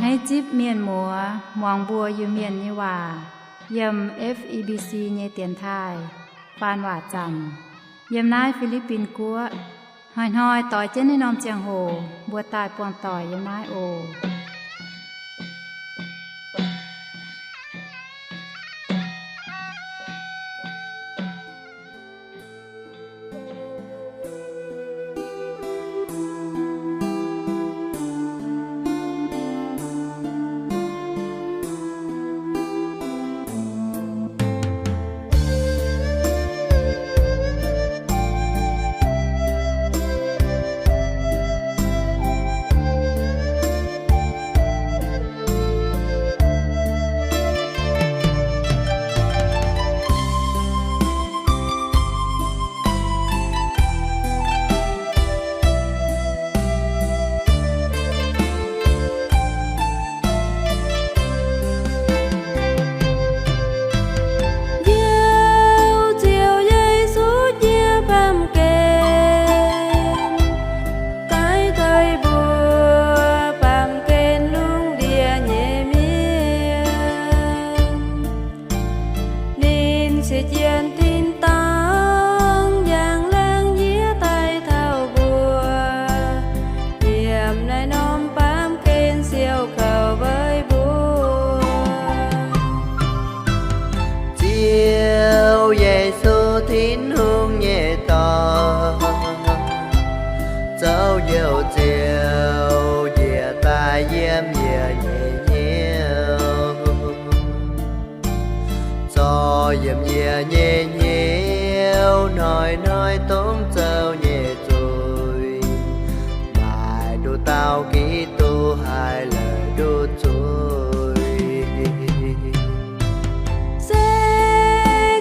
Hneiv zipv mienh muoz muangx mbuo Iu-Mienh nyei waac yiem F E B C nyei dienx taaih faan waac zaamc yiem naaiv Fi^li^bin Guoqv. Hnoi-hnoi doix jienv naaiv norm ziangh hoc mbuo daaih buangh doic yiem naaiv oc. Njoux Ziouv Yesu nyei baamh gen, daaih tov mbuo baamh gen lungh ndiev nyei mienh. Ninh siex jienv tin-dorngh njang laangh yie daaih taux mbuo, yiem naaiv norm baamh gen siou kouv weic mbuo. Ziouv Yesu, Tin-Hungh nyei Dorn, zoux Njoux Ziouv njiec daaih yiem yie nyei hnyouv. Zorqv yiem yie nyei hnyouv hnoi-hnoi dongh zoux nyei zuiz, maaih nduqc dauh Giduc haih la'duqv zuiz. Se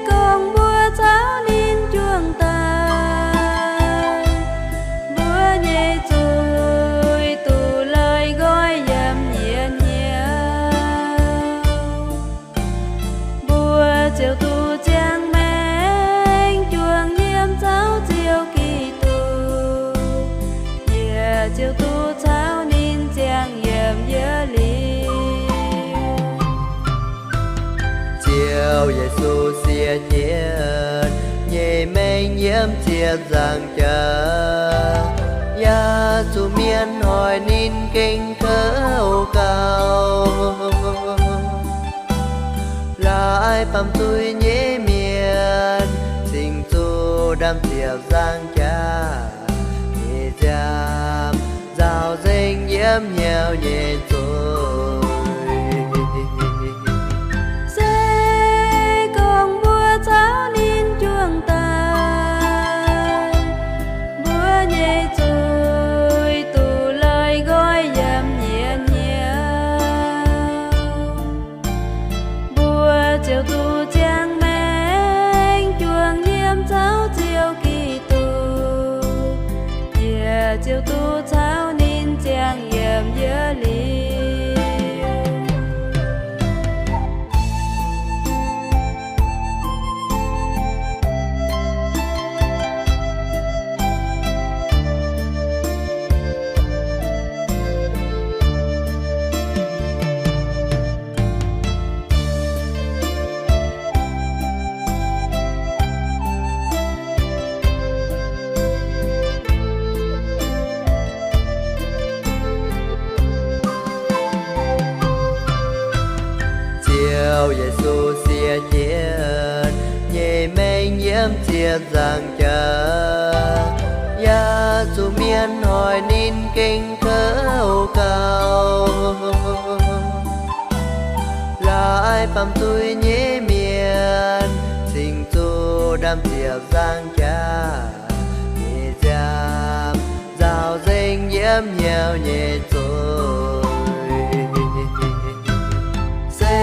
gorngv mbuo caux ninh juangc daaih, mbuo nyei zuiz duqv lorz nqoi yiem yie hnyouv. Mbuo ziouc duqv ziangh maengc juangc yiem caux Ziouv Giduc, yie ziouc duqv caux ninh ziangh yiem yie liuz. Ziouv Yesu siex jienv nyei maengc yiem ziepc nzaangc jaax, yaac zuqc mienh hoic ninh gengh kouv gauh. Laaix baamh zuiz nyei mienh cingx zuqc ndaamv-ziepc nzaangc jaax nyei nziaamv nzaaux nzengc yiem hnyouv nyei zuiz. Se gorngv mbuo caux ninh juangc daaih, mbuo nyei zuiz duqv lorz nqoi yiem yie hnyouv. Mbuo ziouc duqv ziangh maengc juangc yiem caux Ziouv Giduc, yie ziouc duqv caux ninh ziangh yiem yie liuz. Ziouv Yesu siex jienv nyei maengc yiem ziepc nzaangc jaax, yaac zuqc mienh hoic ninh gengh kouv gauh. Laaix baamh zuiz nyei mienh cingx zuqc ndaamv-ziepc nzaangc jaax nyei nziaamv nzaaux nzengc yiem hnyouv nyei zuiz. Se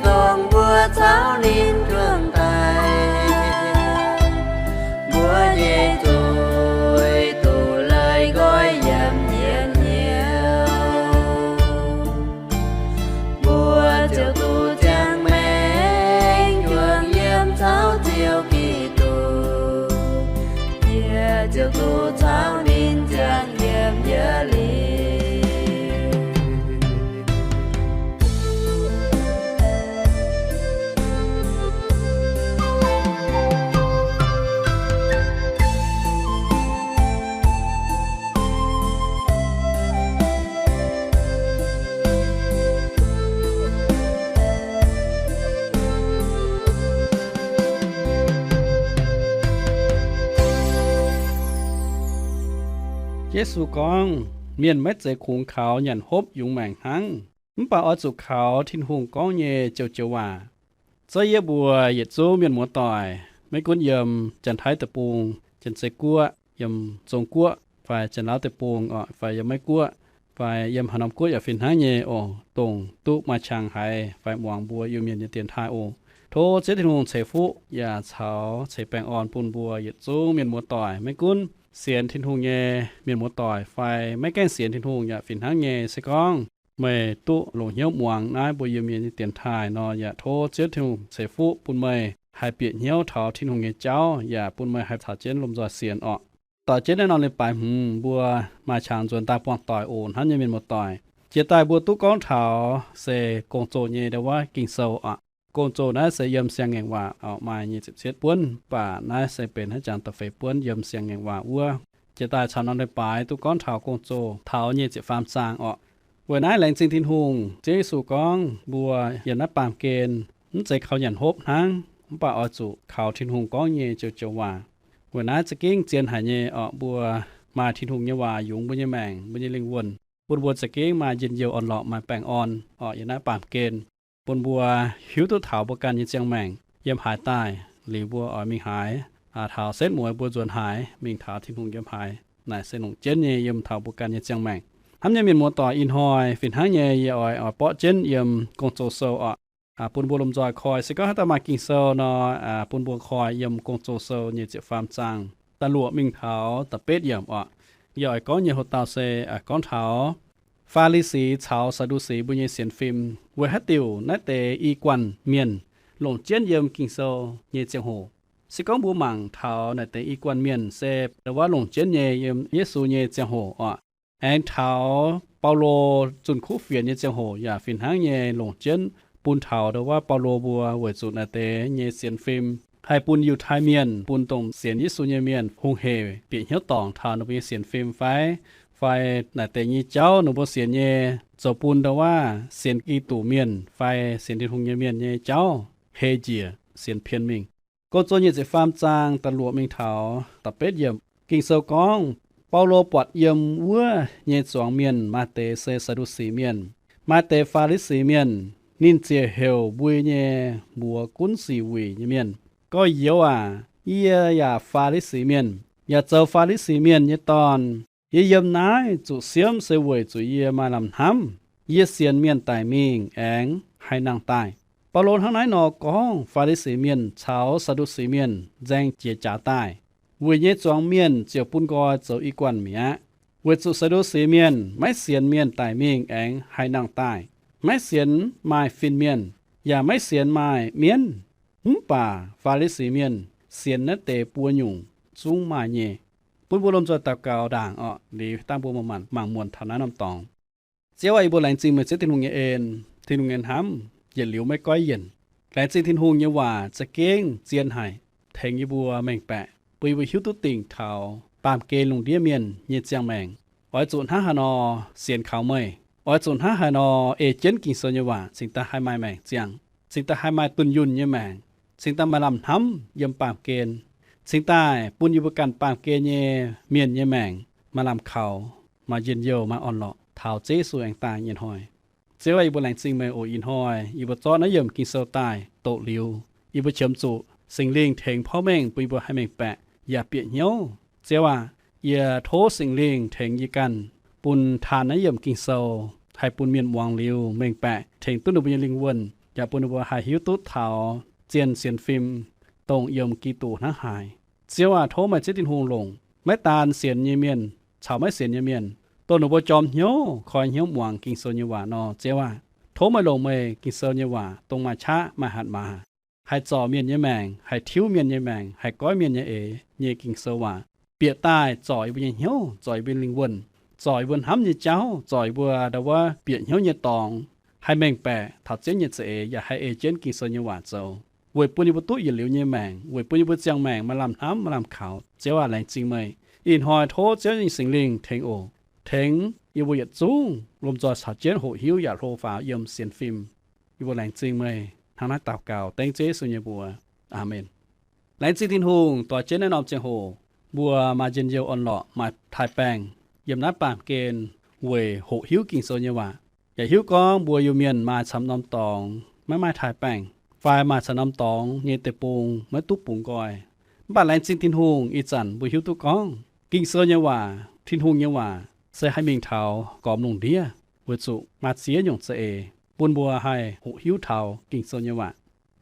gorngv mbuo caux ninh juangc daaih, mbuo nyei zuiz duqv lorz nqoi yiem yie hnyouv. Mbuo ziouc duqv ziangh maengc juangc yiem caux Ziouv Giduc, yie ziouc duqv caux ninh ziangh yiem yie liuz. Yesu gorngv, mienh maiv zeiz kungx kaux nyanc hopv yungz maengc hnangv, mv baac oix zuqc kaux Tin-Hungh gorngv nyei joux-joux waac. Zouv yie mbuo yietc zungv mienh muoz-doic, maiv gunv yiem Janx-Taiv deic-bung, Janx-Zei Guoqv, yiem Zong Guoqv, fai Janx-Laauv deic-bung, fai yiem Meiv Guoqv, fai yiem haaix norm guoqv yaac fih hnangv nyei oc, dongh duqv maaih qangx haiz fai muangx mbuo Iu-Mienh nyei dienx taaih oc. Tov Ziouv Tin-Hungh ceix fuqv yaac caux ceix baengh orn bun mbuo yietc zungv mienh muoz-doic, maiv gunv sienx Tin-Hungh nyei mienh muoz-doic fai maiv gaengh sienx Tin-Hungh yaac fih hnangv nyei. Se gorngv meih duqv longc hnyouv muangx naaiv mbuo Iu-Mienh nyei dienx taaih nor, yaac tov Ziouv Tin-Hungh ceix fuqv bun meih haih bieqc hnyouv taux Tin-Hungh nyei jauv, yaac bun meih haih caux jienv lomh nzoih sienx orqc. Doix jienv naaiv norm leiz-baaix hmz mbuo maaih qangx nzuonx daaih buangh doic oc. Hnamv nyei mienh muoz-doic, jiex daaih mbuo duqv gorngv taux se Gong-Zoh nyei ndau wuov Ging-Sou oc. Gong-Zoh naaiv se yiem Siang-Ngaengc Waac oc, maaih nyic ziepc cietv buonv, mv baac naaiv se benx haaix jangx da'feix buonv yiem Siang-Ngaengc Waac wuov. Jiex daaih camv norm leiz-baaix duqv gorngv taux Gong-Zoh taux nyic ziepc faam zaang oc. Weic naaiv laengz zingh Tin-Hungh, Ziouv Yesu gorngv mbuo yiem naaiv baamh gen mv zeiz kaux nyanc hopv hnangv, mv baac oix zuqc kaux Tin-Hungh gorngv nyei joux-joux waac. Weic naaiv za'gengh zien haic nyei oc, mbuo maaih Tin-Hungh nyei waac yungz mbuo nyei maengc, mbuo nyei lingh wuonh, bun mbuo za'gengh maaih njien-youh orn-lorqc, maaih baengh orn oc yiem naaiv baamh gen, bun mbuo hiuv duqv taux mbuo ganh nyei ziangh maengc yiem haaix daaih, liuz mbuo oix mingh haaix, taux setv mueiz mbuo nzuonx haaix, mingh taux Tin-Hungh yiem haaix. Naaic se longc jienv nyei yiem taux mbuo ganh nyei ziangh maengc. Hnamv nyei mienh muoz-doic, ih hnoi fih hnangv nyei yie oix, oix borqv jienv yiem Gong-Zoh sou oc, bun mbuo lomh nzoih koi. Se gorngv haaix dauh maaih Ging-Sou nor, bun mbuo koi yiem Gong-Zoh sou nyic ziepc faam zaang da'luoqc mingh taux da'betv yiemc oc. Yie oix gorngv nyei hoc dauh se gorngv taux Faa^li^si caux Saa^ndu^si mbuo nyei sienx fim. Weic haaix diuc naaiv deix i guanh mienh longc jienv yiem Ging-Sou nyei ziangh hoc? Se gorngv mbuo mangc taux naaic deix i guanh mienh se ndau wuov longc jienv nyei yiem Yesu nyei ziangh hoc oc. Aengx taux Baulo zunh kuv fienx nyei ziangh hoc yaac fih hnangv nyei longc jienv bun taux ndau wuov Baulo mbuo weic zuqc naaic deix nyei sienx fim haih bun Yiutai Mienh, bun dongh sienx Yesu nyei mienh hungh hec bieqc hnyouv dorngc taux ninh mbuo nyei sienx fim fai, fai naaic deix nyei jauv ninh mbuo sienx nyei zoux bun ndau wuov sienx Giduc mienh fai sienx Tin-Hungh nyei mienh nyei jauv hei njiec sienx pien mingh. Gong-Zoh nyic ziepc faam zaang da'luoqc mingh taux da'betv yiemc, Ging-Sou gorngv, Baulo buatc yiem wuov nyei zuangx mienh maaih deix se Saa^ndu^si Mienh, maaih deix Faa^li^si Mienh. Ninh ziouc heuc mbui nyei mbuox gunv sic wuic nyei mienh, Gorx-youz aac, yie yaac Faa^li^si Mienh, yaac zoux Faa^li^si Mienh nyei dorn. Yie yiem naaiv zuqc siemv se weic zuqc yie maaih lamh hnamv. Yie sienx mienh daic mingh aengx haih nangh daaih. Baulo hnangv naaiv nor gorngv, Faa^li^si Mienh caux Saa^ndu^si Mienh nzaeng jiex jaax daaih. Wuic nyei zuangx mienh ziouc bun nqoi zoux i guanh mi'aqv, weic zuqc Saa^ndu^si Mienh maiv sienx mienh daic mingh aengx haih nangh daaih, maiv sienx maaih fin-mienh, yaac maiv sienx maaih mienv. Mv baac Faa^li^si Mienh sienx naaiv deix buo nyungc zungv maaih nyei. Bun mbuo lomh nzoih daux gaux ndaangc orqc, liuz dangh mbuo mangc muonc taux naaiv norm dorngx. Ziouv aac, yie mbuo laengz zingh meih Ziouv Tin-Hungh nyei en, Tin-Hungh nyei hnamv yietc liuz maiv goiv yienc. Laengz zingh Tin-Hungh nyei waac za'gengh zien haic, tengx yie mbuo mengh baeqc, bun yie mbuo hiuv duqv dingc taux baamh gen lungh ndiev mienh nyei ziangh maengc. Oix zuqc hnangv haaix nor sienx kaux meih? Oix zuqc hnangv haaix nor ei jienv Ging-Sou nyei waac cingx daaih haih maaih maengc ziangh, cingx daaih haih maaih dunh yunh nyei maengc, cingx daaih maaih lamh hnamv yiem baamh gen, cingx daaih bun yie mbuo ganh baamh gen nyei mienh nyei maengc maaih lamh kaux, maaih njien-youh, maaih orn-lorqc taux Ziouv Yesu aengx daaih nyei hnoi. Ziouv aac, yie mbuo laengz zingh meih oc. Ih hnoi yie mbuo zorqv naaiv yiemc Ging-Sou daaih doqc liuz, yie mbuo qiemx zuqc Singx Lingh tengx porv mengh bun yie mbuo haih mengh baeqc yaac bieqc hnyouv. Ziouv aac, yie tov Singx Lingh tengx yie ganh bun taan naaiv yiemc Ging-Sou, haih bun mienh muangx liuz mengh baeqc, tengx duqv ninh mbuo nyei lingh wuonh, yaac bun ninh mbuo haih hiuv duqv taux zien sienx fim, dongh yiem Giduc hnangv haaix. Ziouv aac, tov meih Ziouv Tin-Hungh longc maiv daan sienx nyei mienh caux maiv sienx nyei mienh, dongh ninh mbuo jorm hnyouv koi hnyouv muangx Ging-Sou nyei waac nor, Ziouv aac, tov meih longc meih Ging-Sou nyei waac, dongh maaih qaqv maaih hatc maaz, haih zorc mienh nyei maengc, haih tiuv mienh nyei maengc, haih goiv mienh nyei eix nyei Ging-Sou waac, bieqc daaih zorc yie mbuo nyei hnyouv, zorc yie mbuo lingh wuonh, zorc yie mbuo hnamv nyei jauv, zorc yie mbuo ndau wuov bieqc hnyouv nyei dorngx, haih mengh baeqc taux Ziouv nyei za'eix yaac haih ei jienv Ging-Sou nyei waac zoux, weic bun yie mbuo duqv yietc liuz nyei maengc, weic bun yie mbuo ziangh maengc maaih lamh hnamv maaih lamh kaux. Ziouv aac, laengz zingh meih. Ih hnoi tov Ziouv nyei Singx Lingh tengx oc, tengx yie mbuo yietc zungv lomh nzoih caux jienv hoqc hiuv yaac hlo faaux yiem sienx fim. Yie mbuo laengz zingh meih. Hnangv naaiv daux gaux dengv Ziouv Yesu nyei mbuox. Aamen. Laengz zingh Tin-Hungh, doix jienv naaiv norm ziangh hoc mbuo maaih njien-youh orn-lorqc, maaih taaih-baengh yiem naaiv baamh gen weic hoqc hiuv Ging-Sou nyei waac, yaac hiuv gorngv mbuo Iu-Mienh maaih camv norm dorngx maiv maaih taaih-baengh, fai maaih camv norm dorngx nyei deic-bung maiv duqv bungx nqoi. Mv baac laengz zingh Tin-Hungh, ih zanc mbuo hiuv duqv gorngv Ging-Sou nyei waac, Tin-Hungh nyei waac, se haih mingh taux gormx lungh ndiev, weic zuqc maaih ziex nyungc za'eix bun mbuo haih hoqc hiuv taux Ging-Sou nyei waac.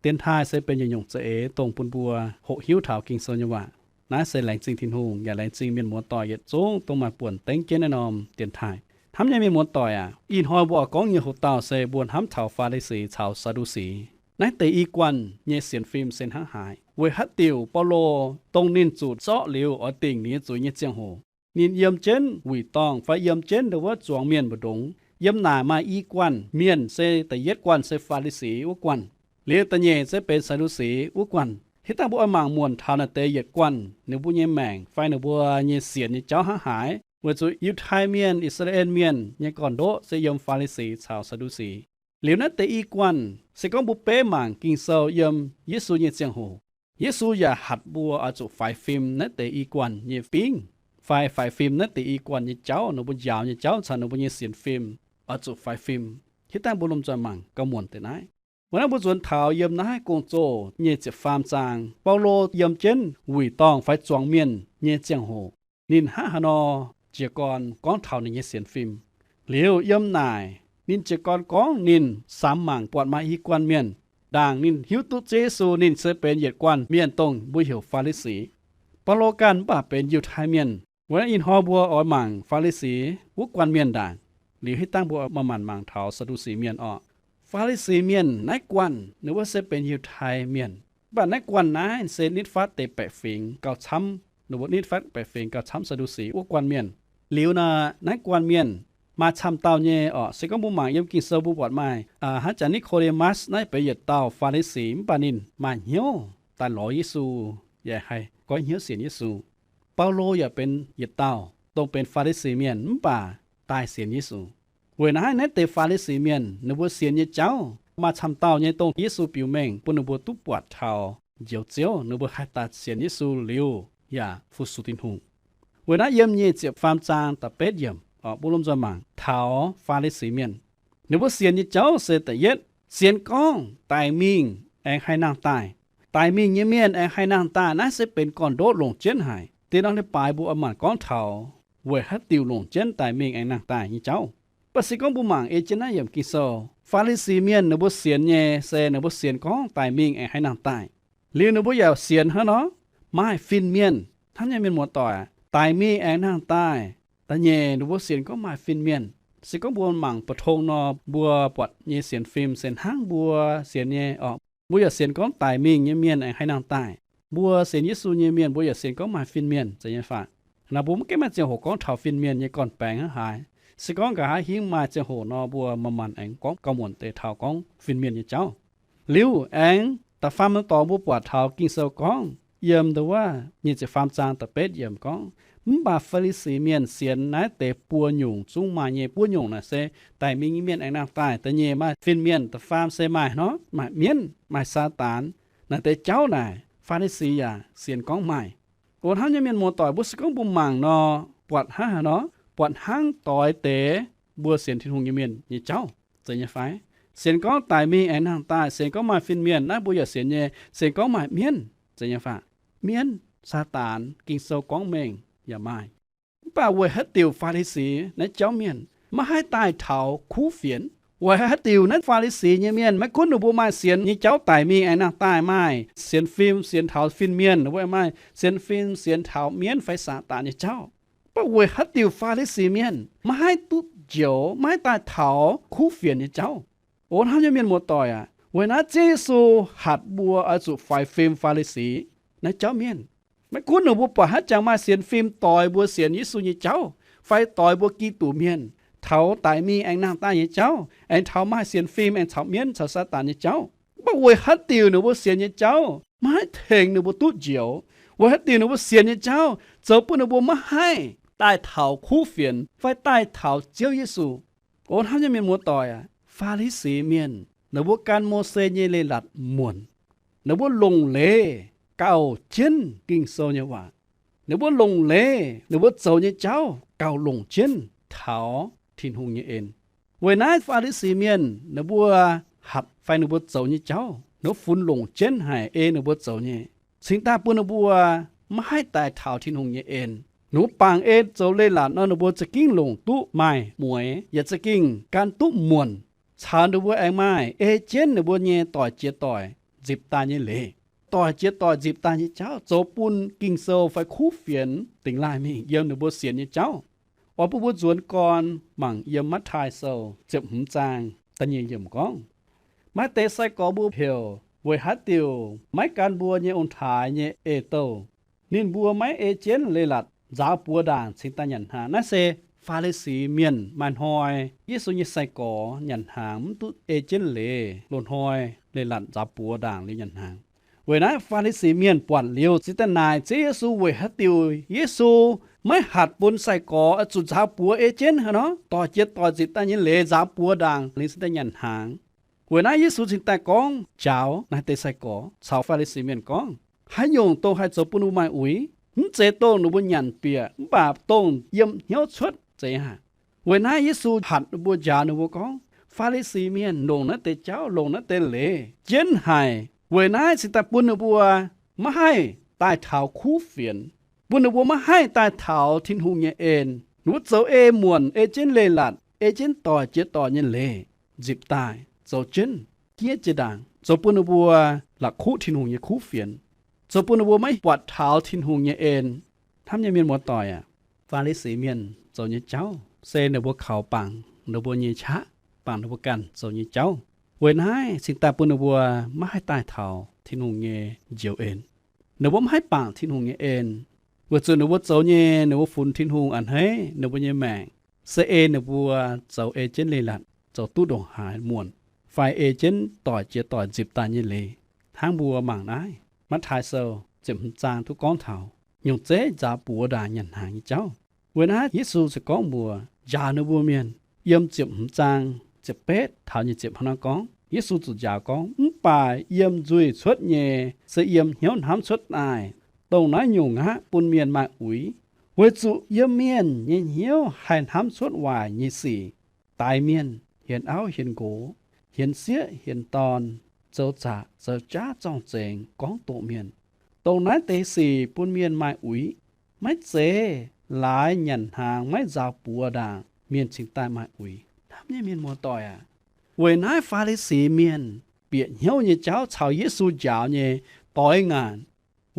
Dienx taaih se benx yietc nyungc za'eix dongh bun mbuo hoqc hiuv taux Ging-Sou nyei waac. Naaiv se laengz zingh Tin-Hungh yaac laengz zingh mienh muoz-doic yietc zungv dongh maaih buonc dengv jienv naaiv norm dienx taaih. Hnamv nyei mienh muoz-doic aac, ih hnoi mbuo oix gorngv nyei hoc-dauh se mbuo hnamv taux Faa^li^si caux Saa^ndu^si. Naaiv deix i guanh nyei sienx fim se hnangv haaix? Weic haaix diuc Baulo, dongh ninh zuqc zorqv liuz oix dingc ninh nyei zuiz nyei ziangh hoc, ninh yiem jienv wuic dorngh fai yiem jienv ndau wuov zuangx mienh mbu'ndongx, yiem naaic maaih i guanh mienh, se da'yietv guanh se Faa^li^si wuov guanh, liuz da'nyeic se benx Saa^ndu^si wuov guanh. Hitv dangh mbuo oix mangc muonc taux naaiv deix yietc guanh ninh mbuo nyei maengc fai ninh mbuo nyei sienx nyei jauv hnangv haaix, weic zuqc Yiutai Mienh, I^saa^laa^en Mienh nyei gorn-ndoqv se yiem Faa^li^si caux Saa^ndu^si. Liuz naaiv deix i guanh, se gorngv mbuo beiv mangc Ging-Sou yiem Yesu nyei ziangh hoc, Yesu yaac hatc mbuo oix zuqc faix fim naaiv deix i guanh nyei fingv, fai faix fim naaiv deix i guanh nyei jauv, ninh mbuo njaaux nyei jauv caux ninh mbuo nyei sienx fim, oix zuqc faix fim. Hitv dangh mbuo lomh nzoih mangc gauh muonc deix naaiv. Weic naaiv mbuo nzuonx taux yiem naaiv Gong-Zoh nyei ziepc faam zaang, Baulo yiem jienv wuic dorngh fai zuangx mienh nyei ziangh hoc, ninh hnangv haaix nor jiez gorn gorngv taux ninh nyei sienx fim. Liuz yiem naaic ninh jiez gorn gorngv ninh samx mangc buatc maaih i guanh mienh, ndaangc ninh hiuv duqv Ziouv Yesu ninh se benx yietc guanh mienh dongh mbuo heuc Faa^li^si. Baulo ganh mv baac benx Yiutai Mienh. Weic naaiv ih hnoi mbuo oix mangc Faa^li^si wuov guanh mienh ndaangc. Liuz hitv dangh mbuo maaih maanc mangc taux Saa^ndu^si Mienh orqc. Faa^li^si Mienh naaiv guanh ninh wuov se benx Yiutai Mienh, mv baac naaiv guanh naaiv se nitv fatv deix baeqc fingx gauh camv, ninh mbuo nitv fatv baeqc fingx gauh camv Saa^ndu^si wuov guanh mienh. Liuz naaiv, naaiv guanh mienh maaih camv dauh nyei orqc. Se gorngv mbuo mangc yiem Ging-Sou mbuo buatc maaih hnangv jaax Ni^ko^nde^matv naaiv benx yietc dauh Faa^li^si, mv baac ninh maaih hnyouv daaih lorz Yesu, yaac haih goiv hnyouv sienx Yesu. Baulo yaac benx yietc dauh dongh benx Faa^li^si Mienh mv baac daaih sienx Yesu. Weic naaiv, naaiv deix Faa^li^si Mienh ninh mbuo sienx nyei jauv maaih camv dauh nyei dongh Yesu biux mengh bun ninh mbuo duqv buatc taux Njoux Ziouv, ninh mbuo haih daaih sienx Yesu liuz yaac fu-sux Tin-Hungh. Weic naaiv yiem nyic ziepc faam zaang da'betv yiemc, mbuo lomh nzoih mangc taux Faa^li^si Mienh. Ninh mbuo sienx nyei jauv se da'yietv, sienx gorngv daic mingh aengx haih nangh daaih. Daic mingh nyei mienh aengx haih nangh daaih, naaiv se benx gorn-ndoqv longc jienv haic. Deix norm leiz-baaix mbuo oix maanc gorngv taux weic haaix diuc longc jienv daic mingh aengx nangh daaih nyei jauv. Mv baac se gorngv mbuo mangc ei jienv naaiv yiemc Ging-Sou, Faa^li^si Mienh ninh mbuo sienx nyei se ninh mbuo sienx gorngv daic mingh aengx haih nangh daaih. Liuz ninh mbuo yaac sienx hnangv nor, maaih fin-mienh. Hnamv nyei mienh muoz-doic, daic mingh aengx nangh daaih. Da'nyeic ninh mbuo sienx gorngv maaih fin-mienh. Se gorngv mbuo mangc bu tong nor, mbuo buatc nyei sienx fim se hnangv mbuo sienx nyei orqc. Mbuo yaac sienx gorngv daic mingh nyei mienh aengx haih nangh daaih. Mbuo sienx Yesu nyei mienh mbuo yaac sienx gorngv maaih fin-mienh, zeiz nyei fai? Naaiv mbuo maiv gaengh maaih ziangh hoc gorngv taux fin-mienh nyei gorn-baengx hnangv haaix. Se gorngv nqa'haav hingv maaih ziangh hoc nor, mbuo manc-manc aengx gorngv gauh muonc deix taux gorngv fin-mienh nyei jauv. Liuz aengx da'faam norm dorngx mbuo buatc taux Ging-Sou gorngv, yiem ndau wuov nyic ziepc faam zaang da'betv yiemc gorngv, mv baac Faa^li^si Mienh sienx naaiv deix buo nyungc zungv maaih nyei. Buo nyungc naaic se daic mingh nyei mienh aengx nangh daaih. Da'nyeic maaih fin-mienh. Da'faam se maaih nor, maaih mienv, maaih Saadaan. Naaiv deix jauv naaic Faa^li^si yaac sienx gorngv maaih. O hnamv nyei mienh muoz-doic, mbuo se gorngv mbuo mangc nor, buatc hnangv haaix nor? Buatc hnangv doix deix mbuo sienx Tin-Hungh nyei mienh nyei jauv, zeiz nyei fai? Sienx gorngv daic mingh aengx nangh daaih, sienx gorngv maaih fin-mienh, naaiv mbuo yaac sienx nyei. Sienx gorngv maaih mienv, zeiz nyei fai? Mienv, Saadaan, Ging-Sou gorngv mengh yaac maaih. Mv baac weic haaix diuc Faa^li^si naaiv jauv mienh maiv haih daaih taux kuv fienx? Weic haaix diuc naaiv Faa^li^si nyei mienh, maiv gunv ninh mbuo maaih sienx nyei jauv daic mingh aengx nangh daaih, maaih sienx fim sienx taux fin-mienh, ninh mbuo maaih sienx fim sienx taux mienv fai Saadaan nyei jauv, mv baac weic haaix diuc Faa^li^si mienh maiv haih duqv njoux, maiv haih daaih taux kuv fienx nyei jauv? O hnamv nyei mienh muoz-doic aac, weic naaiv Ziouv Yesu hatc mbuo oix zuqc faix fim Faa^li^si naaiv jauv mienh. Maiv gunv ninh mbuo buatc haaix jangx maaih sienx fim doix mbuo sienx Yesu nyei jauv, fai doix mbuo Giduc mienh taux daic mingh aengx nangh daaih nyei jauv, aengx taux maaih sienx fim aengx caux mienv caux Saadaan nyei jauv, mv baac weic haaix diuc ninh mbuo sienx nyei jauv maiv haih tengx ninh mbuo duqv njoux? Weic haaix diuc ninh mbuo sienx nyei jauv zoux bun ninh mbuo maiv haih daaih taux kuv fienx fai daaih taux Ziouv Yesu? O hnamv nyei mienh muoz-doic aac, Faa^li^si mienh ninh mbuo gan Mose nyei leiz-latc muonc. Ninh mbuo longc leiz gauh jienv Ging-Sou nyei waac. Ninh mbuo longc leiz ninh mbuo zoux nyei jauv gauh longc jienv taux Tin-Hungh nyei en. Weic naaiv Faa^li^si Mienh ninh mbuo hatc fai ninh mbuo zoux nyei jauv, ninh mbuo funx longc jienv haic ei ninh mbuo zoux nyei, cingx daaih bun ninh mbuo maiv haih daaih taux Tin-Hungh nyei en. Ninh mbuo bangc ei zoux leiz-latc nor, ninh mbuo za'gengh longc duqv maaih mueix, yaac za'gengh gan duqv muonc, caux ninh mbuo aengx maaih ei jienv ninh mbuo nyei doic jiex doic nzipc daaih nyei leiz. Doic jiex doic nzipc daaih nyei jauv zoux bun Ging-Sou fai kuv fienx dingx laaih mingh yiem ninh mbuo sienx nyei jauv. Oix bun mbuo nzuonx gorn mangc yiem Matv^taai Sou ziepc hmz zaang da'nyeic yiemc gorngv, Maaih deix sai-gorx mbuo heuc weic haaix diuc maiv gan mbuo nyei ong-taaix nyei eix-douh? Ninh mbuo maiv ei jienv leiz-latc nzaaux buoz ndaangc cingx daaih nyanc hnaangx. Naaiv se Faa^li^si Mienh maaih hnoi Yesu nyei sai-gorx nyanc hnaangx mv duqv ei jienv leiz, loz-hnoi leiz-latc nzaaux buoz ndaangc liuz nyanc hnaangx. Weic naaiv Faa^li^si Mienh buatc liuz ziouc daaih naaic Ziouv Yesu weic haaix diuc Yesu maiv hatc bun sai-gorx oix zuqc nzaaux buoz ei jienv haaix nor, doic jiex doic nzipc daaih nyei leiz nzaaux buoz ndaangc liuz cingx daaih nyanc hnaangx. Weic naaiv Yesu cingx daaih gorngv njaaux naaiv deix sai-gorx caux Faa^li^si Mienh gorngv, Haaix nyungc dongh haih zoux bun ninh mbuo maaih uix? Mv zeiz dongh ninh mbuo nyanc bieqc mv baac dongh yiem hnyouv cuotv zeiz aqv. Weic naaiv Yesu hatc ninh mbuo, njaaux ninh mbuo gorngv, Faa^li^si Mienh longc naaiv deix jauv, longc naaiv deix leiz jienv haic. Weic naaiv cingx daaih bun ninh mbuo maiv haih daaih taux kuv fienx, bun ninh mbuo maiv haih daaih taux Tin-Hungh nyei en. Ninh mbuo zoux ei muonc, ei jienv leiz-latc, ei jienv doic jiex doic nyei leiz nzipc daaih, zoux jienv jiex jiex ndaangc, zoux bun ninh mbuo la'kuqv Tin-Hungh nyei kuv fienx, zoux bun ninh mbuo maiv buatc taux Tin-Hungh nyei en. Hnamv nyei mienh muoz-doic aac, Faa^li^si Mienh zoux nyei jauv se ninh mbuo kaux bangc ninh mbuo nyei qaqv, bangc ninh mbuo ganh zoux nyei jauv. Weic naaiv cingx daaih bun ninh mbuo maiv haih daaih taux Tin-Hungh nyei njoux en. Ninh mbuo maiv haih bangc Tin-Hungh nyei en, weic zuqc ninh mbuo zoux nyei, ninh mbuo funx Tin-Hungh a'hneiv ninh mbuo nyei maengc se ei ninh mbuo zoux ei jienv leiz-latc, zoux duqv ndongc haaix muonc, fai ei jienv doic jiex doic nzipc daaih nyei leiz. Hnangv mbuo mangc naaiv Matv^taai Sou ziepc hmz zaang duqv gorngv taux nyungc zeiv nzaaux buoz ndaangc nyanc hnaangx nyei jauv. Weic naaiv Yesu ziouc gorngv mbuox njaaux ninh mbuo mienh yiem ziepc hmz zaang ziepc betv taux nyic ziepc hnangv nor gorngv, Yesu ziouc njaaux gorngv, Mv baac yiem nzuih cuotv nyei se yiem hnyouv hnamv cuotv daaih. Dongh naaiv nyungc aqv bun mienh maaih uix, weic zuqc yiem mienh nyei hnyouv haih hnamv cuotv waaic nyei sic, daix mienh, hienx auv hienx nqox, hienx sieqv hienx dorn, zoux zaqc zoux jaav zorng-zengx, gorngv doqc mienh. Dongh naaiv deix sic bun mienh maaih uix. Maiv zeiz laaix nyanc hnaangx maiv nzaaux buoz ndaangc mienh cingx daaih maaih uix. Hnamv nyei mienh muoz-doic aac, weic naaiv Faa^li^si Mienh bieqc hnyouv nyei jauv caux Yesu njaaux nyei doix ngaanc.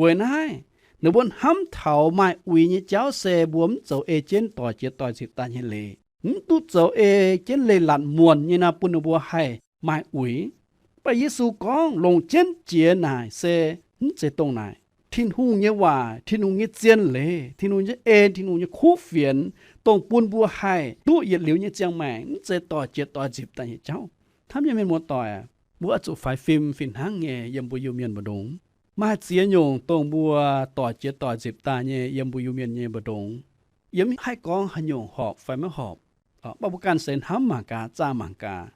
Weic naaiv ninh mbuo hnamv taux maaih uix nyei jauv se mbuo mv zoux ei jienv doic jiex doic nzipc daaih nyei leiz, mv duqv zoux ei jienv leiz-latc muonc nyei nor bun ninh mbuo haih maaih uix. Mv baac Yesu gorngv longc jienv jiex naaic se mv zeiz dongh naaic. Tin-Hungh nyei waac, Tin-Hungh nyei zien leiz, Tin-Hungh nyei en, Tin-Hungh nyei kuv fienx, dongh bun mbuo haih duqv yietc liuz nyei ziangh maengc, mv zeiz doic jiex doic nzipc daaih nyei jauv. Hnamv nyei mienh muoz-doic aac, mbuo oix zuqc faix fim fih hnangv nyei yiem mbuo Iu-Mienh mbu'ndongx. Maaih ziex nyungc dongh mbuo doic jiex doic nzipc daaih nyei yiem mbuo Iu-Mienh nyei mbu'ndongx. Yiem haih gorngv haaix nyungc horpc fai maiv horpc, mv baac mbuo ganh seix hnamv mangc gaax, zaah mangc gaax.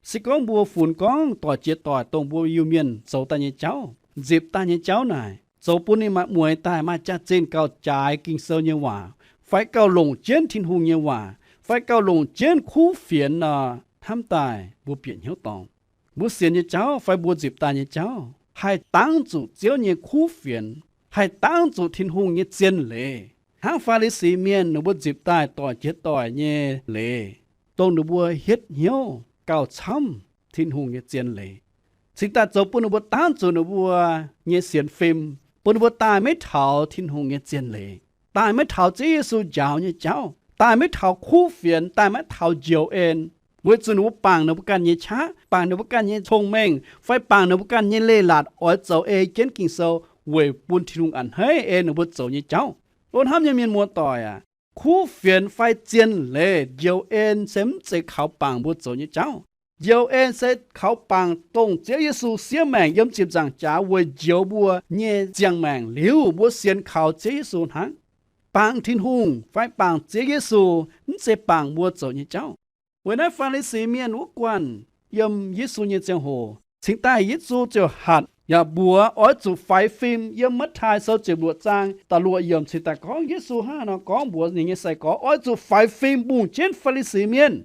Se gorngv mbuo funx gorngv doic jiex doic dongh mbuo Iu-Mienh zoux daaih nyei jauv, nzipc daaih nyei jauv naaic, zoux bun ninh maaih mueix daaih maaih jaax-zinh gauh jaaix Ging-Sou nyei waac, fai gauh longc jienv Tin-Hungh nyei waac, fai gauh longc jienv kuv fienx nor, hnamv daaih mbuo bieqc hnyouv dorngc. Mbuo sienx nyei jauv fai mbuo nzipc daaih nyei jauv haih dangv zuqc Ziouv nyei kuv fienx, haih dangv zuqc Tin-Hungh nyei zien leiz. Hnangv Faa^li^si Mienh ninh mbuo nzipc daaih doic jiex doic nyei leiz, dongh ninh mbuo hietv hnyouv gauh camv Tin-Hungh nyei zien leiz, cingx daaih zoux bun ninh mbuo dangv zuqc ninh mbuo nyei sienx fim, bun ninh mbuo daaih maiv taux Tin-Hungh nyei zien leiz, daaih maiv taux Ziouv Yesu njaaux nyei jauv, daaih maiv taux kuv fienx, daaih maiv taux njoux en, weic zuqc ninh mbuo bangc ninh mbuo ganh nyei qaqv, bangc ninh mbuo ganh nyei cong-mengh, fai bangc ninh mbuo ganh nyei leiz-latc oix zoux ei jienv Ging-Sou weic bun Tin-Hungh a'hneiv ei ninh mbuo zoux nyei jauv. O hnamv nyei mienh muoz-doic aac, kuv fienx fai zien leiz, njoux en se mv zeiz kaux bangc mbuo zoux nyei jauv. Njoux en se kaux bangc dongh Ziouv Yesu siev maengc yiem ziepc nzaangc jaax weic njoux mbuo nyei ziangh maengc liuz mbuo sienx kaux Ziouv Yesu hnangv. Bangc Tin-Hungh fai bangc Ziouv Yesu mv zeiz bangc mbuo zoux nyei jauv. Weic naaiv Faa^li^si Mienh wuov guanh yiem Yesu nyei ziangh hoc cingx daaih Yesu ziouc hatc Yaac mbuox oix zuqc faix fim. Yiem Matv^taai Sou ziepc luoqc zaang da'luoqc yiemc cingx daaih gorngv Yesu hnangv haaix nor gorngv mbuox ninh nyei sai-gorx oix zuqc faix fim mbungh jienv Faa^li^si Mienh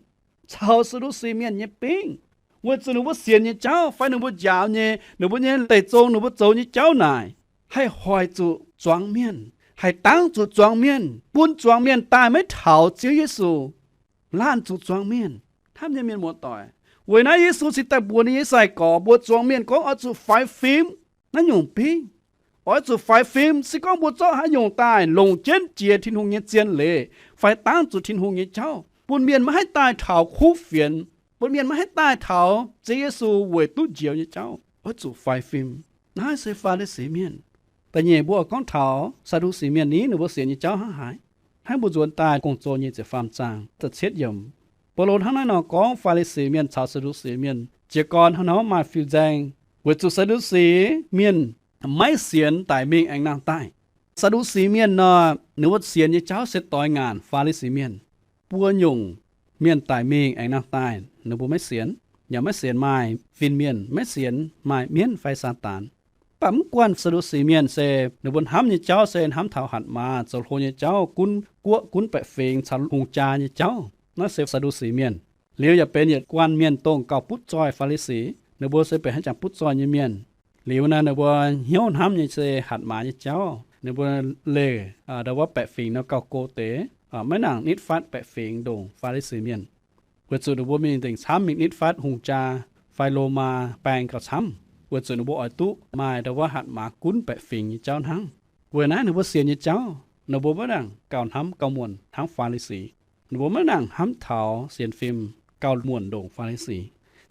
caux Saa^ndu^si Mienh nyei bingv, weic zuqc ninh mbuo sienx nyei jauv fai ninh mbuo njaaux nyei, ninh mbuo nyei deic-zong, ninh mbuo zoux nyei jauv naaic haih hoic zuqc zuangx mienh, haih dangv zuqc zuangx mienh, bun zuangx mienh daaih maiv taux Ziouv Yesu, laanh zuqc zuangx mienh, hnamv nyei mienh muoz-doic. Weic naaiv Yesu cingx daaih mbuox ninh nyei sai-gorx mbuox zuangx mienh gorngv oix zuqc faix fim naaiv nyungc bingv. Oix zuqc faix fim, se gorngv mbuo zorqv haaix nyungc daaih longc jienv jiex Tin-Hungh nyei zien leiz fai dangv zuqc Tin-Hungh nyei jauv, bun mienh maiv haih daaih taux kuv fienx, bun mienh maiv haih daaih taux Ziouv Yesu weic duqv njoux nyei jauv, oix zuqc faix fim. Naaiv se Faa^li^si Mienh. Da'nyeic mbuo oix gorngv taux Saa^ndu^si Mienh ni, ninh mbuo sienx nyei jauv hnangv haaix? Hnangv mbuo nzuonx daaih Gong-Zoh nyei ziepc faam zaang da'cietv yiemc, Baulo hnangv naaiv nor gorngv Faa^li^si Mienh caux Saa^ndu^si Mienh jiez gorn hnangv nor maiv maaih fin-nzaeng, weic zuqc Saa^ndu^si Mienh maiv sienx daic mingh aengx nangh daaih. Saa^ndu^si Mienh nor, ninh mbuo sienx nyei jauv se doix ngaanc Faa^li^si Mienh. Buo nyungc mienh daic mingh aengx nangh daaih ninh mbuo maiv sienx, yaac maiv sienx maaih fin-mienh, maiv sienx maaih mienv fai Saadaan. Mv baac mv guanh Saa^ndu^si Mienh se ninh mbuo hnamv nyei jauv se hnamv taux hatc maaz zoux hlo nyei jauv, gunv guoqv gunv baeqc fingx caux hungh jaa nyei jauv. Naaiv se Saa^ndu^si Mienh. Liuz yaac benx yietc guanh mienh dongh gauh butv zoih Faa^li^si. Ninh mbuo se benx haaix jangx butv zoih nyei mienh. Liuz naaiv ninh mbuo hnyouv hnamv nyei se hatc maaz nyei jauv. Ninh mbuo leih ndau wuov baeqc fingx nor gauh go deix, maiv nangc nitv fatv baeqc fingx ndongc Faa^li^si Mienh. Weic zuqc ninh mbuo mingh nzengc camv mingh nitv fatv hungh jaa fai Lomaa baeng gauh camv, weic zuqc ninh mbuo oix duqv maaih ndau wuov hatc maaz gunv baeqc fingx nyei jauv hnangv. Weic naaiv ninh mbuo sienx nyei jauv, ninh mbuo maiv nangc gauh hnamv gauh muonc hnangv Faa^li^si. Ninh mbuo maiv nangc hnamv taux sienx fim gauh muonc ndongc Faa^li^si.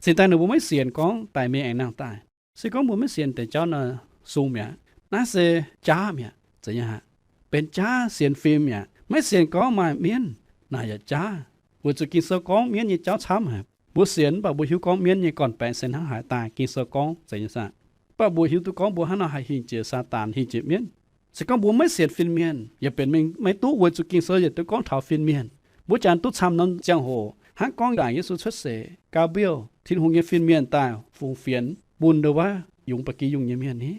Cingx daaih ninh mbuo maiv sienx gorngv daic mingh aengx nangh daaih. Se gorngv mbuo maiv sienx deix jauv nor, sung mi'aqv. Naaiv se jaav mi'aqv. Zeiz nyei aqv. Benx jaav sienx fim mi'aqv. Maiv sienx gorngv maaih mienv, naaic yaac jaav. Weic zuqc Ging-Sou gorngv mienv nyei jauv camv haic. Mbuo sienx mv baac mbuo hiuv gorngv mienv nyei gorn-baengx se hnangv haaix daaih Ging-Sou gorngv zeiz nyei saah? Mv baac mbuo hiuv duqv gorngv mbuo hnangv nor haih hingh jiex Saadaan, hingh jiex mienv. Se gorngv mbuo maiv sienx fin-mienh, yaac benx mingh maiv duqv, weic zuqc Ging-Sou yietc duqv gorngv taux fin-mienh. Mbuo jangx duqv camv norm ziangh hoc hnangv gorngv ndaangc Yesu cuotv seix, Gabiev, Tin-Hungh nyei fin-mienh daaih fungx fienx bun ndau wuov yungz ba'gi yungh nyei mienh ni.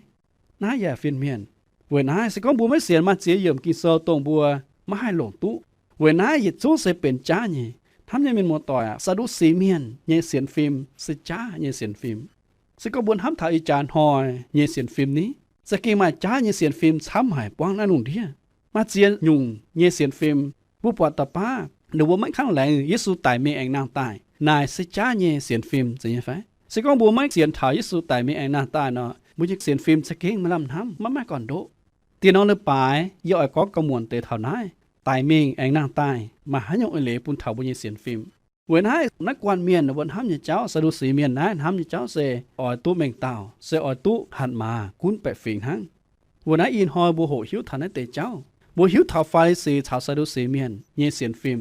Naaiv yaac fin-mienh. Weic naaiv se gorngv mbuo maiv sienx maaih ziex yiemc Ging-Sou dongh mbuo maiv haih longc duqv. Weic naaiv yietc zungv se benx jaav nyei. Hnamv nyei mienh muoz-doic aac, Saa^ndu^si Mienh nyei sienx fim se jaav nyei sienx fim. Se gorngv mbuo hnamv taux ih jaax hnoi nyei sienx fim ni, za'gengh maaih jaav nyei sienx fim camv haic buangv naaiv lungh ndiev. Maaih ziex nyungc nyei sienx fim, mbuo buatc da'baav ninh mbuo maiv kangv laengz Yesu daic mingh aengx nangh daaih, naaic se jaav nyei sienx fim zeiz nyei fai? Se gorngv mbuo maiv sienx taux Yesu daic mingh aengx nangh daaih nor, mbuo nyei sienx fim za'gengh maiv lamh hnamv, maiv maaih gorn-ndoqv. Diex norm leiz-baaix yie oix gorngv gauh muonc deix taux naaiv, daic mingh aengx nangh daaih maaih haaix nyungc eix leiz bun taux mbuo nyei sienx fim. Weic naaiv, naaiv guanh mienh ninh mbuo hnamv nyei jauv, Saa^ndu^si Mienh naaiv hnamv nyei jauv se oix duqv mengh dauh, se oix duqv hatc maaz gunv baeqc fingx hnangv. Weic naaiv ih hnoi mbuo hoqc hiuv taux naaiv deix jauv. Mbuo hiuv taux Faa^li^si caux Saa^ndu^si Mienh nyei sienx fim.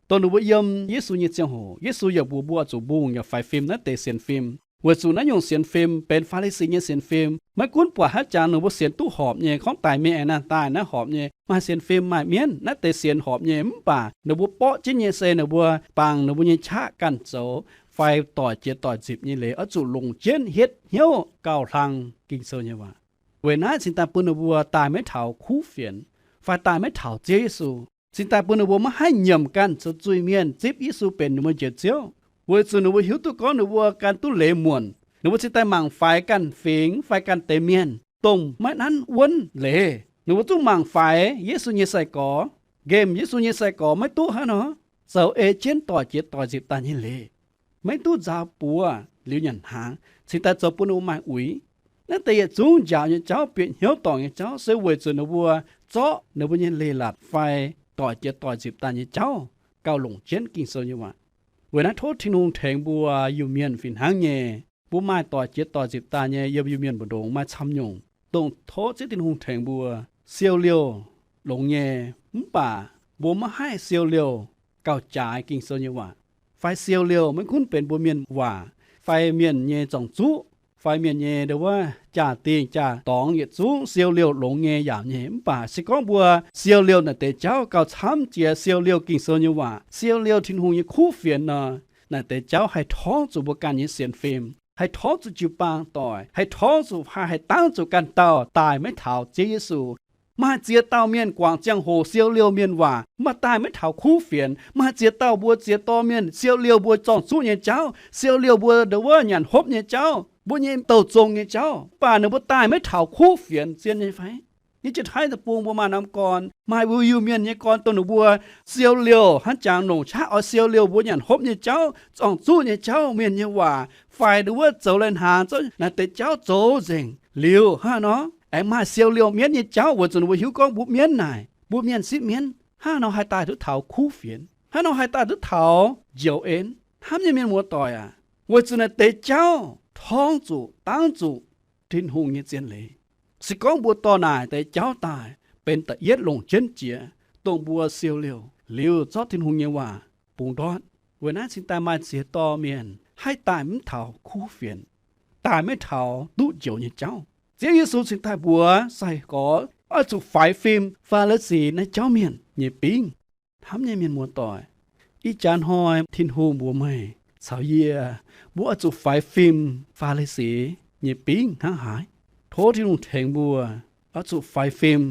Dongh ninh mbuo yiem Yesu nyei ziangh hoc, Yesu yaac mbuox mbuo zuqc mbungh yaac faix fim naaiv deix sienx fim, weic zuqc naaiv nyungc sienx fim benx Faa^li^si nyei sienx fim. Maiv gunv buatc haaix jangx ninh mbuo sienx duqv horpc nyei, gorngv daic mingh aengx nangh daaih naaiv horpc nyei, maaih sienx fim maaih mienv, naaiv deix sienx horpc nyei, mv baac ninh mbuo borqv jienv nyei se ninh mbuo bangc ninh mbuo nyei qaqv ganh zoux, fai doic jiex doic nzipc nyei leiz oix zuqc longc jienv hietv hnyouv gauh hlang Ging-Sou nyei waac. Weic naaiv cingx daaih bun ninh mbuo daaih maiv taux kuv fienx, fai daaih maiv taux Ziouv Yesu. Cingx daaih bun ninh mbuo maiv haih nyiemc ganh zoux zuiz-mienh zipv Yesu benx ninh mbuo Njoux Ziouv, weic zuqc ninh mbuo hiuv duqv gorngv ninh mbuo ganh duqv leiz muonc. Ninh mbuo cingx daaih mangc faix ganh fingx fai ganh deix mienh, dongh maiv nanv wuonv leiz. Ninh mbuo zungv mangc faix Yesu nyei sai-gorx, nqemh Yesu nyei sai-gorx maiv duqv hnangv nor, zoux ei jienv doic jiex doic nzipc daaih nyei leiz, maiv duqv nzaaux buoz liuz nyanc hnaangx, cingx daaih zoux bun ninh mbuo maaih uix. Naaiv deix yietc zungv njaaux nyei jauv, bieqc hnyouv dorngc nyei jauv se weic zuqc ninh mbuo zorqv ninh mbuo nyei leiz-latc fai doic jiex doic nzipc daaih nyei jauv gauh longc jienv Ging-Sou nyei waac. Weic naaiv tov Tin-Hungh tengx mbuo Iu-Mienh fih hnangv nyei. Mbuo maaih doic jiex doic nzipc daaih nyei yiem Iu-Mienh mbu'ndongx maaih camv nyungc, dongh tov Ziouv Tin-Hungh tengx mbuo siou liouh longx nyei, mv baac mbuo maiv haih siou liouh gauh jaaix Ging-Sou nyei waac, fai siou liouh maiv gunv benx mbuo mienh waac, fai mienh nyei zorng-zuqv, fai mienh nyei ndau wuov jaa-dingh jaa-dorngx yietc zungv siou liouh longx nyei yaac nyei. Mv baac se gorngv mbuo siou liouh naaic deix jauv gauh camv jiex siou liouh Ging-Sou nyei waac, siou liouh Tin-Hungh nyei kuv fienx nor, naaic deix jauv haih torngv zuqc mbuo ganh nyei sienx fim. haih torngv zuqc jiu-baang doic, haih torngv zuqc, haih, haih dangv zuqc ganh dauh daaih maiv taux Ziouv Yesu. Maaih ziex dauh mienh guangc ziangh hoc siou liouh mienh waac, mv baac daaih maiv taux kuv fienx. Maaih ziex dauh mbuo ziex dorh mienh siou liouh mbuo zorng-zuqv nyei jauv, siou liouh mbuo ndo wuov nyanc hopv nyei jauv, mbuo nyei douh zong nyei jauv, mv baac ninh mbuo daaih maiv taux kuv fienx, zien nyei fai? Yie jiex Taiv Deic-Bung mbuo maaih norm gorn, maaih mbuo Iu-Mienh nyei gorn, dongh ninh mbuo siou liouh hnangv jangx nongc qaqv oix siou liouh mbuo nyanc hopv nyei jauv, zorng-zuqv nyei jauv, mienh nyei waac, fai ndo wuov zoux lai-hnaangx zorqv naaiv deix jauv zoux nzengc liuz, hnangv nor aengx maaih siou liouh mienv nyei jauv, weic zuqc ninh mbuo hiuv gorngv mbuo mienv naaic, mbuo mienh sieqv mienv, hnangv nor haih daaih duqv taux kuv fienx, hnangv nor haih daaih duqv taux njoux en. Hnamv nyei mienh muoz-doic aac, weic zuqc naaiv deix jauv torngv zuqc, dangv zuqc Tin-Hungh nyei zien leiz. Se gorngv mbuo dorh naaic deix jauv daaih benx da'yietv longc jienv jiex, dongh mbuo siou liouh liuz zorqv Tin-Hungh nyei waac bungx ndortv, weic naaiv cingx daaih maaih ziex dorh mienh haih daaih mv taux kuv fienx, daaih maiv taux duqv njoux nyei jauv. Ziouv Yesu cingx daaih mbuox sai-gorx oix zuqc faix fim Faa^li^si naaiv jauv mienh nyei bingv. Hnamv nyei mienh muoz-doic, ih jaax hnoi Tin-Hungh mbuox meih caux yie, mbuo oix zuqc faix fim Faa^li^si nyei bingv hnangv haaix? Tov Tin-Hungh tengx mbuo oix zuqc faix fim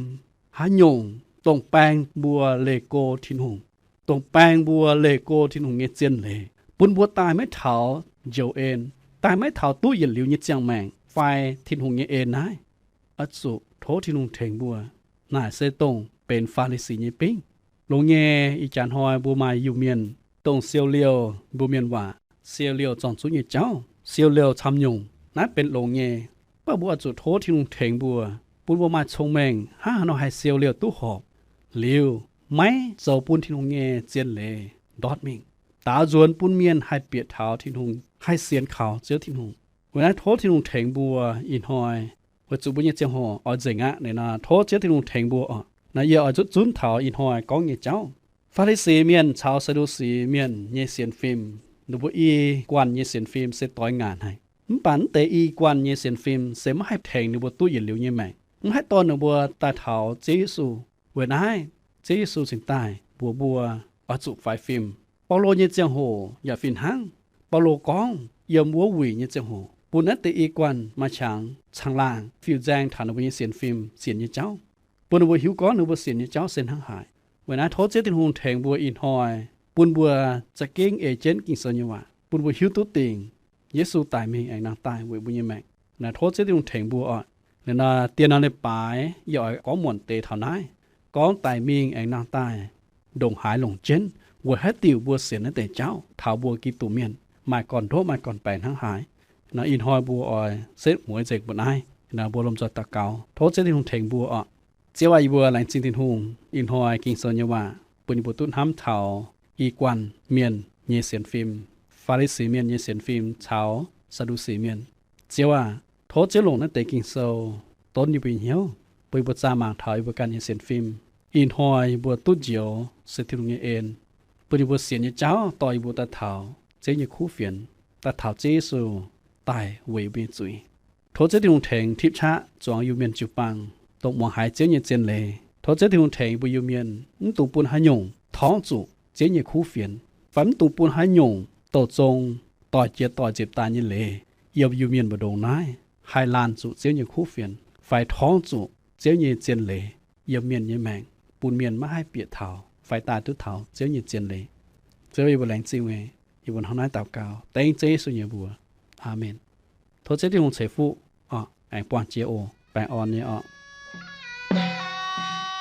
haaix nyungc dongh baeng mbuo leih go Tin-Hungh, dongh baeng mbuo leih go Tin-Hungh nyei zien leiz, bun mbuo daaih maiv taux njoux en, daaih maiv taux duqv yietc liuz nyei ziangh maengc fai Tin-Hungh nyei en naaiv. Oix zuqc tov Tin-Hungh tengx mbuo. Naaic se dongh benx Faa^li^si nyei bingv. Longx nyei, ih jaax hnoi mbuo maaih Iu-Mienh dongh siou liouh mbuo mienh waac, siou liouh zorng-zuqv nyei jauv, siou liouh camv nyungc. Naaiv benx longx nyei. Mv baac mbuo oix zuqc tov Tin-Hungh tengx mbuo, bun mbuo maaih cong-mengh hnangv haaix nor haih siou liouh duqv horpc, liuz maiv zoux bun Tin-Hungh nyei zien leiz ndortv mingh, daaux nzuonx bun mienh haih bieqc taux Tin-Hungh, haih sienx kaux Ziouv Tin-Hungh. Weic naaiv tov Tin-Hungh tengx mbuo ih hnoi, weic zuqc mbuo nyei ziangh hoc oix nzengc aqv. Naaic nor tov Ziouv Tin-Hungh tengx mbuo oc. Naaiv yie oix zutv zunv taux ih hnoi gorngv nyei jauv. Faa^li^si Mienh caux Saa^ndu^si Mienh nyei sienx fim, ninh mbuo i guanh nyei sienx fim se doix ngaanc haic. Mv baac mv deix i guanh nyei sienx fim se maiv haih tengx ninh mbuo duqv yietc liuz nyei maengc, maiv haih dorh ninh mbuo daaih taux Ziouv Yesu. Weic naaiv, Ziouv Yesu cingx daaih mbuox mbuo oix zuqc faix fim. Baulo nyei ziangh hoc yaac fih hnangv. Baulo gorngv yiem wuov wuic nyei ziangh hoc bun naaiv deix i guanh maaih qangx caangh laangh fiuv-nzaeng taux ninh mbuo nyei sienx fim sienx nyei jauv, bun ninh mbuo hiuv gorngv ninh mbuo sienx nyei jauv se hnangv haaix. Weic naaiv tov Ziouv Tin-Hungh tengx mbuo ih hnoi, bun mbuo za'gengh ei jienv Ging-Sou nyei waac, bun mbuo hiuv duqv dingc Yesu daic mingh aengx nangh daaih weic mbuo nyei maengc. Naaiv tov Ziouv Tin-Hungh tengx mbuo oc. Liuz nor, dien nor leiz-baaix yie oix gorngv muonc deix taux naaiv, gorngv daic mingh aengx nangh daaih ndongc haaix longc jienv, weic haaix diuc mbuo sienx naaiv deix jauv taux mbuo Giduc Mienh maaih gorn-ndoqv maaih gorn-baengx hnangv haaix. Nor ih hnoi mbuo oix setv mueiz nzengc mbuo naaiv. Nor mbuo lomh nzoih daux gaux, tov Ziouv Tin-Hungh tengx mbuo oc. Ziouv aac, yie mbuo laengz zingh Tin-Hungh ih hnoi Ging-Sou nyei waac bun yie mbuo duqv hnamv taux i guanh mienh nyei sienx fim, Faa^li^si Mienh nyei sienx fim caux Saa^ndu^si Mienh. Ziouv aac, tov Ziouv longc naaiv deix Ging-Sou donv yie mbuo nyei hnyouv, bun yie mbuo zaah mangc taux yie mbuo ganh nyei sienx fim. Ih hnoi yie mbuo duqv njoux se Tin-Hungh nyei en, bun yie mbuo sienx nyei jauv dorh yie mbuo daaih taux Ziouv nyei kuv fienx, daaih taux Ziouv Yesu daaih weic yie mbuo nyei zuiz. Tov Ziouv Tin-Hungh tengx tipv qaqv zuangx Iu-Mienh jiu-baang dongh muangx haiz Ziouv nyei zien leiz. Tov Ziouv Tin-Hungh tengx yie mbuo Iu-Mienh mv dungx bun haaix nyungc torngv zuqc Ziouv nyei kuv fienx, fai mv dungx bun haaix nyungc douh zong doic jiex doic nzipc daaih nyei leiz yiem Iu-Mienh mbu'ndongx naaiv haih laanh zuqc Ziouv nyei kuv fienx fai torngv zuqc Ziouv nyei zien leiz yiem mienh nyei maengc, bun mienh maiv haih bieqc taux fai daaih duqv taux Ziouv nyei zien leiz. Ziouv, yie mbuo laengz zingh meih. Yie mbuo hnangv naaiv daux gaux dengv Ziouv Yesu nyei mbuox. Aamen. Tov Ziouv Tin-Hungh ceix fuqv oc, aengx buangh jiex oc. Baengh orn nyei oc.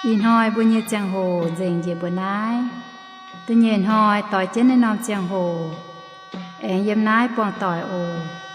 Ih hnoi mbuo nyei ziangh hoc nzengc njiec mbuo naaiv. Da'nyeic hnoi doix jienv naaiv norm ziangh hoc aengx yiem naaiv buangh doic oc.